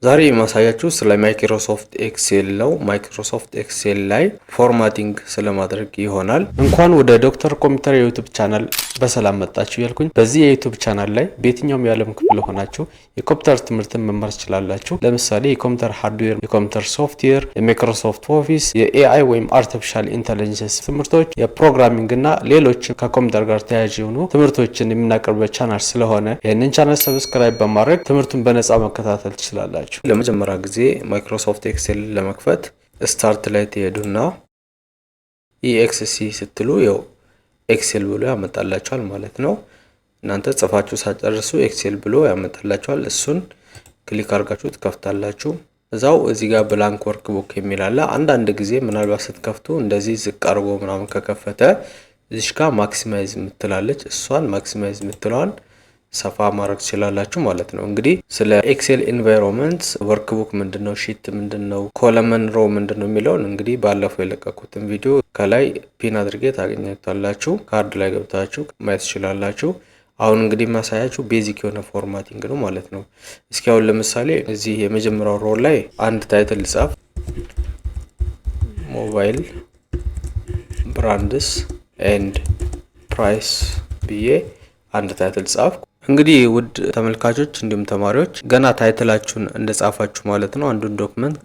ዛሬ የማሳያችሁ ስለ Microsoft Excel ነው። Microsoft Excel ላይ formatting ስለማድረግ ይሆናል። እንኳን ወደ ዶክተር ኮምፒውተር የ YouTube channel በሰላም መጣችሁ እያልኩኝ፣ በዚህ የ YouTube channel ላይ በየትኛውም የዓለም ክፍል ሆናችሁ የኮምፒውተር ትምህርትን መማር ትችላላችሁ። ለምሳሌ የኮምፒውተር hardware፣ የኮምፒውተር ሶፍትዌር፣ የ Microsoft Office፣ የ AI ወይም artificial intelligence ትምህርቶች፣ የ programming እና ሌሎች ከኮምፒውተር ጋር ተያያዥ የሆኑ ትምህርቶችን የምናቀርብበት ቻናል ስለሆነ ይህንን channel subscribe በማድረግ ትምህርቱን በነፃ መከታተል ትችላላችሁ። ለመጀመሪያ ጊዜ Microsoft Excel ለመክፈት start ላይ ትሄዱና EXC ስትሉ ያው Excel ብሎ ያመጣላችኋል ማለት ነው። እናንተ ጽፋችሁ ሳትጨርሱ Excel ብሎ ያመጣላችኋል። እሱን click አድርጋችሁ ትከፍታላችሁ። እዛው እዚህ ጋር blank workbook የሚል አለ። አንዳንድ ጊዜ ምናልባት ስትከፍቱ እንደዚህ ዝቅ አድርጎ ምናምን ከከፈተ እዚሽ ጋር maximize የምትላለች፣ እሷን maximize የምትለዋን ሰፋ ማድረግ ትችላላችሁ ማለት ነው። እንግዲህ ስለ Excel environment፣ workbook ምንድን ነው፣ sheet ምንድን ነው፣ column row ምንድን ነው የሚለውን እንግዲህ ባለፈው የለቀኩትን ቪዲዮ ከላይ pin አድርጌ ታገኛታላችሁ። ካርድ ላይ ገብታችሁ ማየት ትችላላችሁ። አሁን እንግዲህ የማሳያችሁ basic የሆነ formatting ነው ማለት ነው። እስኪ አሁን ለምሳሌ እዚህ የመጀመሪያው row ላይ አንድ title ልጻፍ፣ mobile brands and price ብዬ አንድ title ጻፍኩ። እንግዲህ ውድ ተመልካቾች እንዲሁም ተማሪዎች፣ ገና title ኣችሁን እንደጻፋችሁ ማለት ነው አንዱን document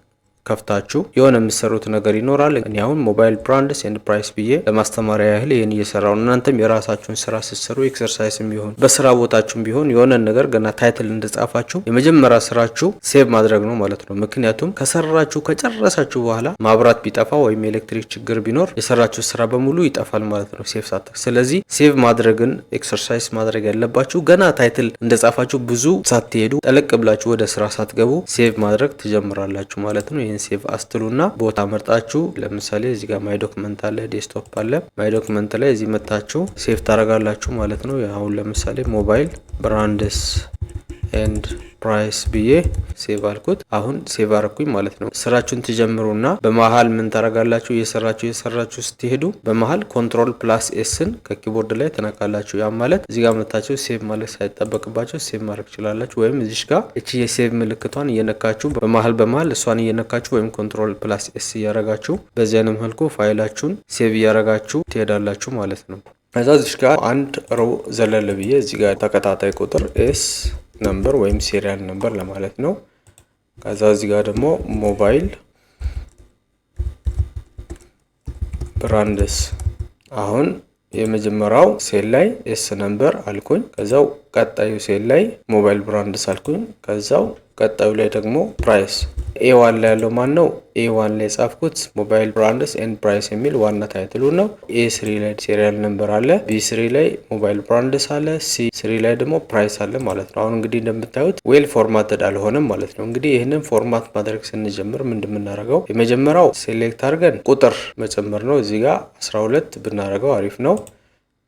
ከፍታችሁ የሆነ የምትሰሩት ነገር ይኖራል። እኔ አሁን mobile brands and price ብዬ ለማስተማሪያ ያህል ይህን እየሰራው ነው። እናንተም የራሳችሁን ስራ ስትሰሩ exercise ም ቢሆን በስራ ቦታችሁም ቢሆን የሆነ ነገር ገና title እንደጻፋችሁ የመጀመሪያ ስራችሁ save ማድረግ ነው ማለት ነው። ምክንያቱም ከሰራችሁ ከጨረሳችሁ በኋላ ማብራት ቢጠፋ ወይም የኤሌክትሪክ ችግር ቢኖር የሰራችሁ ስራ በሙሉ ይጠፋል ማለት ነው save ሳታደርጉ። ስለዚህ save ማድረግን exercise ማድረግ ያለባችሁ ገና title እንደጻፋችሁ ብዙ ሳትሄዱ፣ ጠለቅ ብላችሁ ወደ ስራ ሳትገቡ save ማድረግ ትጀምራላችሁ ማለት ነው። ይህን save as ትሉና ቦታ መርጣችሁ፣ ለምሳሌ እዚህ ጋር my document አለ፣ desktop አለ። My document ላይ እዚህ መታችሁ save ታደርጋላችሁ ማለት ነው። አሁን ለምሳሌ mobile brands and price ብዬ save አልኩት። አሁን save አረኩኝ ማለት ነው። ስራችሁን ትጀምሩና በመሀል ምን ታረጋላችሁ? እየሰራችሁ እየሰራችሁ ስትሄዱ በመሀል control plus S ን ከ keyboard ላይ ትነካላችሁ። ያም ማለት እዚህ ጋር መታችሁ save ማለት ሳይጠበቅባችሁ save ማድረግ ትችላላችሁ። ወይም እዚሽ ጋር እቺ የ save ምልክቷን እየነካችሁ፣ በመሀል በመሀል እሷን እየነካችሁ ወይም control plus S እያረጋችሁ በዚህ አይነት መልኩ ፋይላችሁን save እያረጋችሁ ትሄዳላችሁ ማለት ነው። ከዛ እዚሽ ጋር አንድ row ዘለል ብዬ እዚህ ጋር ተከታታይ ቁጥር S number ወይም serial number ለማለት ነው። ከዛ እዚህ ጋር ደግሞ mobile brands። አሁን የመጀመሪያው ሴል ላይ S number አልኩኝ። ከዛው ቀጣዩ ሴል ላይ mobile brands አልኩኝ። ከዛው ቀጣዩ ላይ ደግሞ price። A1 ላይ ያለው ማን ነው? A1 ላይ የጻፍኩት mobile brands and price የሚል ዋና title ኡ ነው። A3 ላይ serial number አለ። B3 ላይ mobile brands አለ። C3 ላይ ደግሞ price አለ ማለት ነው። አሁን እንግዲህ እንደምታዩት well formatted አልሆነም ማለት ነው። እንግዲህ ይህንን format ማድረግ ስንጀምር ምንድን የምናደርገው? የመጀመሪያው select አድርገን ቁጥር መጨመር ነው። እዚህ ጋር 12 ብናደርገው አሪፍ ነው።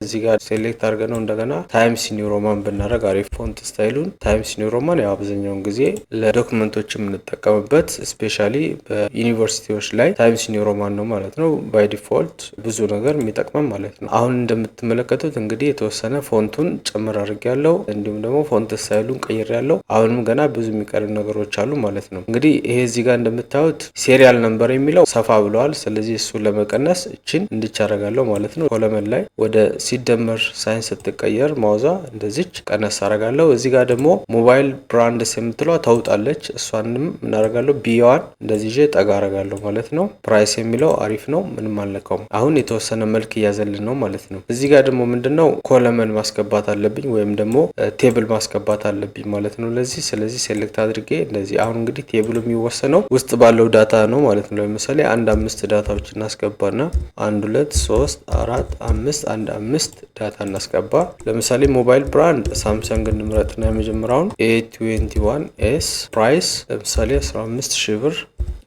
እዚህ ጋር select አድርገን ነው እንደገና Times New Roman ብናደርግ አሪፍ። Font style ኡን Times New Roman ያው አብዛኛውን ጊዜ ለ document ኦች የምንጠቀምበት especially በዩኒቨርሲቲዎች ላይ Times New Roman ነው ማለት ነው። By default ብዙ ነገር የሚጠቅመን ማለት ነው። አሁን እንደምትመለከቱት እንግዲህ የተወሰነ font ኡን ጨምር አድርጌያለሁ፣ እንዲሁም ደግሞ font style ኡን ቀይሬያለሁ። አሁንም ገና ብዙ የሚቀሩ ነገሮች አሉ ማለት ነው። እንግዲህ ይሄ እዚህ ጋር እንደምታዩት serial number የሚለው ሰፋ ብለዋል። ስለዚህ እሱን ለመቀነስ እችን እንድች አደርጋለሁ ማለት ነው። Column ላይ ወደ ሲደመር sign ስትቀየር mouse ዋ እንደዚች ቀነስ አደርጋለሁ። እዚህ ጋር ደግሞ mobile brands የምትለዋ ተውጣለች። እሷንም እናደርጋለሁ፣ B ዋን እንደዚህ ይዤ ጠጋ አደርጋለሁ ማለት ነው። Price የሚለው አሪፍ ነው፣ ምንም አልነካውም። አሁን የተወሰነ መልክ እያዘልን ነው ማለት ነው። እዚህ ጋር ደግሞ ምንድነው column ማስገባት አለብኝ ወይም ደግሞ table ማስገባት አለብኝ ማለት ነው ለዚህ። ስለዚህ select አድርጌ እንደዚህ፣ አሁን እንግዲህ table ኡ የሚወሰነው ውስጥ ባለው data ነው ማለት ነው። ለምሳሌ አንድ አምስት data ዎች እናስገባና አንድ፣ ሁለት፣ ሶስት፣ አራት፣ አምስት፣ አንድ አምስት data እናስገባ። ለምሳሌ mobile brand Samsung እንምረጥና የመጀመሪያውን A21s፣ price ለምሳሌ 15 ሺህ ብር።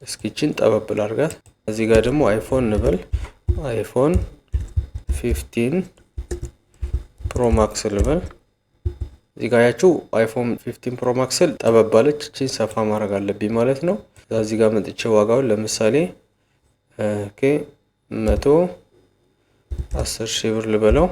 እስኪችን ጠበብ ላድርጋት። እዚህ ጋር ደግሞ iPhone እንበል፣ iPhone 15 Pro Max ልበል። እዚህ ጋር ያችው iPhone 15 Pro Max ጠበብ አለች። እቺን ሰፋ ማድረግ አለብኝ ማለት ነው። እዚህ ጋር መጥቼ ዋጋውን ለምሳሌ okay 110 ሺህ ብር ልበለው።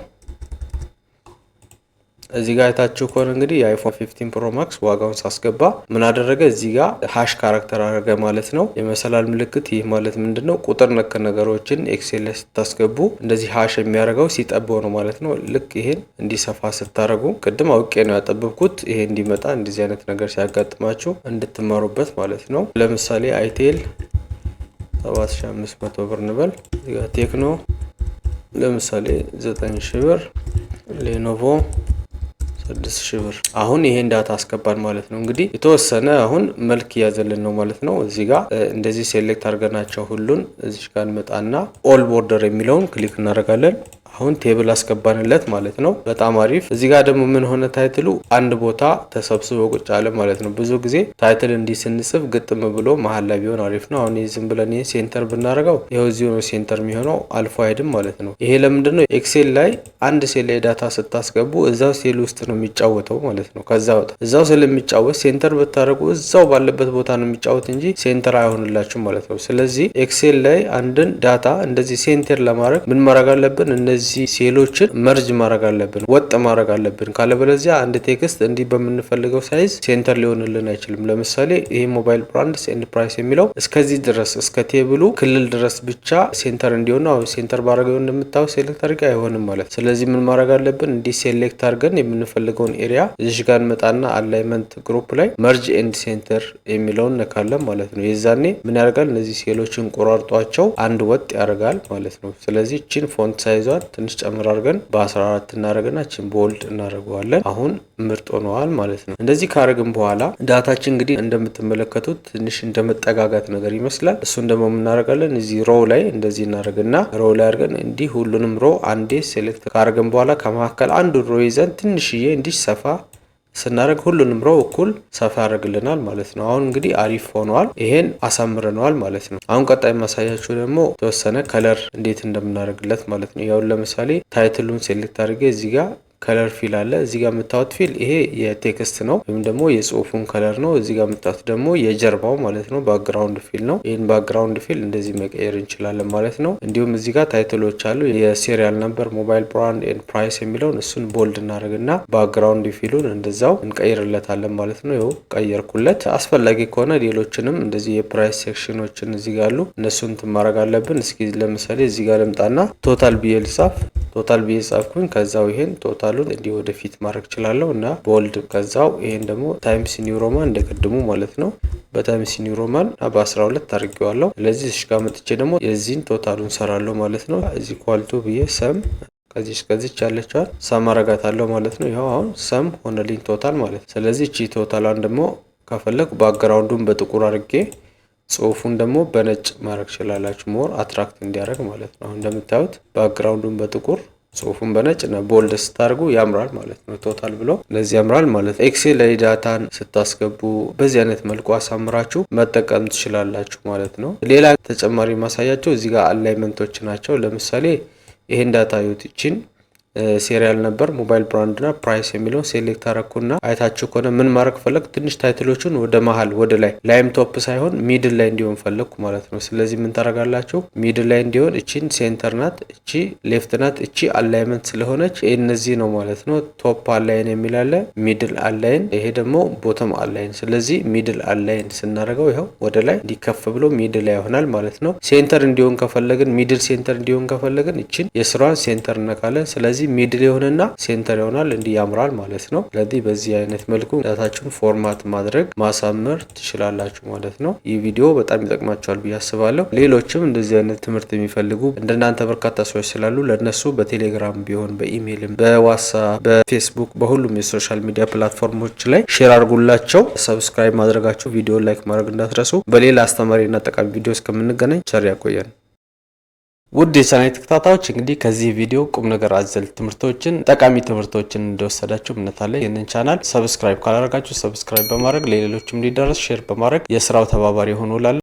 እዚህ ጋር አይታችሁ ከሆነ እንግዲህ የ iPhone 15 Pro Max ዋጋውን ሳስገባ ምን አደረገ? እዚህ ጋር hash character አደረገ ማለት ነው። የመሰላል ምልክት። ይህ ማለት ምንድን ነው? ቁጥር ነክ ነገሮችን Excel ላይ ስታስገቡ እንደዚህ hash የሚያደርገው ሲጠበው ነው ማለት ነው። ልክ ይሄን እንዲሰፋ ስታደርጉ፣ ቅድም አውቄ ነው ያጠበብኩት፣ ይሄ እንዲመጣ እንደዚህ አይነት ነገር ሲያጋጥማችሁ እንድትማሩበት ማለት ነው። ለምሳሌ itel 7500 ብር እንበል። እዚህ ጋር Tecno ለምሳሌ 9000 ብር፣ Lenovo 6000 ብር። አሁን ይሄን data አስገባን ማለት ነው። እንግዲህ የተወሰነ አሁን መልክ እያዘልን ነው ማለት ነው። እዚህ ጋር እንደዚህ select አድርገናቸው ሁሉን እዚህ ጋር እንመጣና all border የሚለውን click እናደርጋለን። አሁን table አስገባንለት ማለት ነው። በጣም አሪፍ። እዚህ ጋር ደግሞ ምን ሆነ? Title ኡ አንድ ቦታ ተሰብስቦ ቁጭ አለ ማለት ነው። ብዙ ጊዜ title እንዲህ ስንጽፍ ግጥም ብሎ መሀል ላይ ቢሆን አሪፍ ነው። አሁን ዝም ብለን ይሄ center ብናደርገው ይኸው እዚሁ ነው center የሚሆነው፣ አልፎ አይሄድም ማለት ነው። ይሄ ለምንድን ነው? Excel ላይ አንድ ሴል ላይ data ስታስገቡ እዛው ሴል ውስጥ ነው የሚጫወተው ማለት ነው። ከዛ ወጣ እዛው ስለሚጫወት center ብታደርጉ እዛው ባለበት ቦታ ነው የሚጫወት እንጂ center አይሆንላችሁም ማለት ነው። ስለዚህ Excel ላይ አንድን data እንደዚህ center ለማድረግ ምን ማድረግ አለብን? እነዚህ cell ኦችን merge ማድረግ አለብን፣ ወጥ ማድረግ አለብን። ካለበለዚያ አንድ text እንዲህ በምንፈልገው size center ሊሆንልን አይችልም። ለምሳሌ ይሄ mobile brands and price የሚለው እስከዚህ ድረስ፣ እስከ table ኡ ክልል ድረስ ብቻ center እንዲሆን፣ አሁን center ባረገው እንደምታየው select አድርጌ አይሆንም ማለት። ስለዚህ ምን ማድረግ አለብን? እንዲህ select አድርገን የምንፈልገውን area እዚህ ጋር እንመጣና alignment group ላይ merge and center የሚለውን ነካለን ማለት ነው። የዛኔ ምን ያደርጋል? እነዚህ ሴሎችን ቆራርጧቸው አንድ ወጥ ያደርጋል ማለት ነው። ስለዚህ ቺን font size ኧን ትንሽ ጨምር አድርገን በ14 እናደርግና ችን bold እናደርገዋለን። አሁን ምርጥ ሆነዋል ማለት ነው። እንደዚህ ካደረግን በኋላ data ችን እንግዲህ እንደምትመለከቱት ትንሽ እንደመጠጋጋት ነገር ይመስላል። እሱን ደግሞ የምናደርጋለን እዚህ row ላይ እንደዚህ እናደርግና row ላይ አድርገን እንዲህ ሁሉንም row አንዴ select ካደረግን በኋላ ከመካከል አንዱ row ይዘን ትንሽዬ እንዲህ ሰፋ ስናደርግ ሁሉንም row እኩል ሰፋ ያደርግልናል ማለት ነው። አሁን እንግዲህ አሪፍ ሆነዋል። ይሄን አሳምረነዋል ማለት ነው። አሁን ቀጣይ ማሳያችሁ ደግሞ የተወሰነ color እንዴት እንደምናደርግለት ማለት ነው። ያው ለምሳሌ title ኡን select አድርጌ እዚህ ጋር color fill አለ። እዚህ ጋር የምታዩት fill ይሄ የ text ነው ወይም ደግሞ የጽሁፉን color ነው። እዚህ ጋር የምታዩት ደግሞ የጀርባው ማለት ነው፣ background fill ነው። ይህን background fill እንደዚህ መቀየር እንችላለን ማለት ነው። እንዲሁም እዚህ ጋር title ኦች አሉ። የ serial number፣ mobile brand and price የሚለውን እሱን bold እናደርግና background fill ኡን እንደዛው እንቀይርለታለን ማለት ነው። ይኸው ቀየርኩለት። አስፈላጊ ከሆነ ሌሎችንም እንደዚህ የ price section ኦችን እዚህ ጋር አሉ፣ እነሱን ማድረግ አለብን። እስኪ ለምሳሌ እዚህ ጋር ልምጣና total ብዬ ልጻፍ። Total ብዬ ጻፍኩኝ። ከዛው ይሄን total ኡን እንዲህ ወደፊት ማድረግ እችላለሁ እና bold፣ ከዛው ይሄን ደግሞ Times New Roman እንደ ቅድሙ ማለት ነው። በ Times New Roman በ12 አድርጌዋለሁ። ስለዚህ እዚህ ጋር መጥቼ ደግሞ የዚህን total ኡን ሰራለሁ ማለት ነው። is equal to ብዬ sum ከዚህ እስከዚች ያለችዋን sum አረጋታለሁ ማለት ነው። ይኸው አሁን sum ሆነልኝ total ማለት ነው። ስለዚህ እቺ total ኧን ደግሞ ከፈለግ background ኡን በጥቁር አድርጌ ጽሁፉን ደግሞ በነጭ ማድረግ ትችላላችሁ፣ more attract እንዲያደርግ ማለት ነው። አሁን እንደምታዩት background ኡን በጥቁር፣ ጽሁፉን በነጭ እና bold ስታደርጉ ያምራል ማለት ነው። Total ብሎ ለዚህ ያምራል ማለት ነው። Excel ላይ data ን ስታስገቡ በዚህ አይነት መልኩ አሳምራችሁ መጠቀም ትችላላችሁ ማለት ነው። ሌላ ተጨማሪ ማሳያችሁ እዚህ ጋር alignment ኦች ናቸው። ለምሳሌ ይሄን data ዩት፣ ይችን serial number፣ mobile brand እና price የሚለውን select አረኩና አይታችሁ ከሆነ ምን ማድረግ ፈለግ፣ ትንሽ title ኦቹን ወደ መሀል ወደ ላይ ላይም top ሳይሆን middle ላይ እንዲሆን ፈለግኩ ማለት ነው። ስለዚህ ምን ታደርጋላችሁ? Middle ላይ እንዲሆን እቺን center ናት፣ እቺ left ናት፣ እቺ alignment ስለሆነች እነዚህ ነው ማለት ነው። Top align የሚል አለ፣ middle align፣ ይሄ ደግሞ bottom align። ስለዚህ middle align ስናደርገው ይኸው ወደ ላይ እንዲከፍ ብሎ middle ላይ ይሆናል ማለት ነው። Center እንዲሆን ከፈለግን፣ middle center እንዲሆን ከፈለግን እችን የስሯን center እነካለን። ስለዚህ middle የሆነና center ይሆናል፣ እንዲህ ያምራል ማለት ነው። ስለዚህ በዚህ አይነት መልኩ data ችሁን format ማድረግ ማሳመር ትችላላችሁ ማለት ነው። ይህ ቪዲዮ በጣም ይጠቅማችኋል ብዬ አስባለሁ። ሌሎችም እንደዚህ አይነት ትምህርት የሚፈልጉ እንደናንተ በርካታ ሰዎች ስላሉ ለእነሱ በቴሌግራም ቢሆን፣ በኢሜይልም፣ በዋትሳፕ፣ በፌስቡክ፣ በሁሉም የ social media platform ኦች ላይ share አድርጉላቸው። Subscribe ማድረጋችሁ፣ ቪዲዮ like ማድረግ እንዳትረሱ። በሌላ አስተማሪና ጠቃሚ ቪዲዮ እስከምንገናኝ ቸር ያቆየን። ውድ የቻናል ተከታታዮች፣ እንግዲህ ከዚህ ቪዲዮ ቁም ነገር አዘል ትምህርቶችን፣ ጠቃሚ ትምህርቶችን እንደወሰዳችሁ እምነት አለኝ። ይህንን channel subscribe ካላደረጋችሁ subscribe በማድረግ፣ ለሌሎችም እንዲደረስ share በማድረግ የስራው ተባባሪ ይሁኑ እላለሁ።